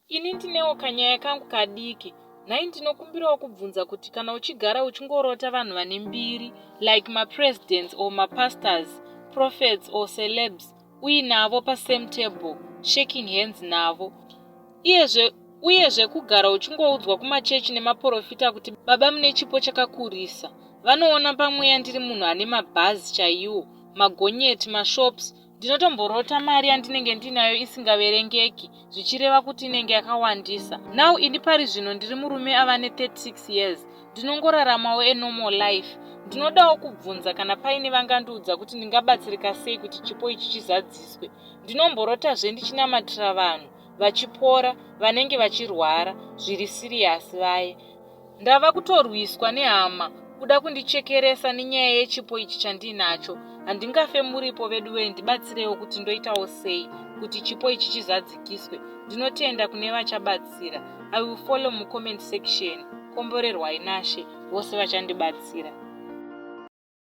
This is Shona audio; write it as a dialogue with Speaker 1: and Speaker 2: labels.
Speaker 1: Ini ndinewo kanyaya kangu kadiki. Nhai ndinokumbirawo kubvunza kuti kana uchigara uchingorota vanhu vane mbiri like mapresidents or mapastors, prophets or celebs uinavo pasame table shaking hands navo iyezve uyezve kugara uchingoudzwa kumachechi nemaporofita kuti baba mune chipo chakakurisa vanoona pamweya ndiri munhu ane mabhazi chaiwo magonyeti mashops Ndinotomborota mari yandinenge ndinayo isingaverengeki zvichireva kuti inenge yakawandisa. Now ini pari zvino ndiri murume ava ne 36 years ndinongoraramawo a normal life. Ndinodawo kubvunza kana paine vangandiudza kuti ndingabatsirika sei kuti chipo ichi chizadziswe. Ndinomborotazve ndichinamatira vanhu vachipora vanenge vachirwara zviri siriyasi vaye. Ndava kutorwiswa nehama kuda kundichekeresa nenyaya yechipo ichi chandiinacho. Handingafe muripo veduwee ndibatsireiwo kuti ndoitawo sei kuti chipo ichi chizadzikiswe. Ndinotenda kune vachabatsira. I will follow mucomment section. Komborerwai naShe vose vachandibatsira.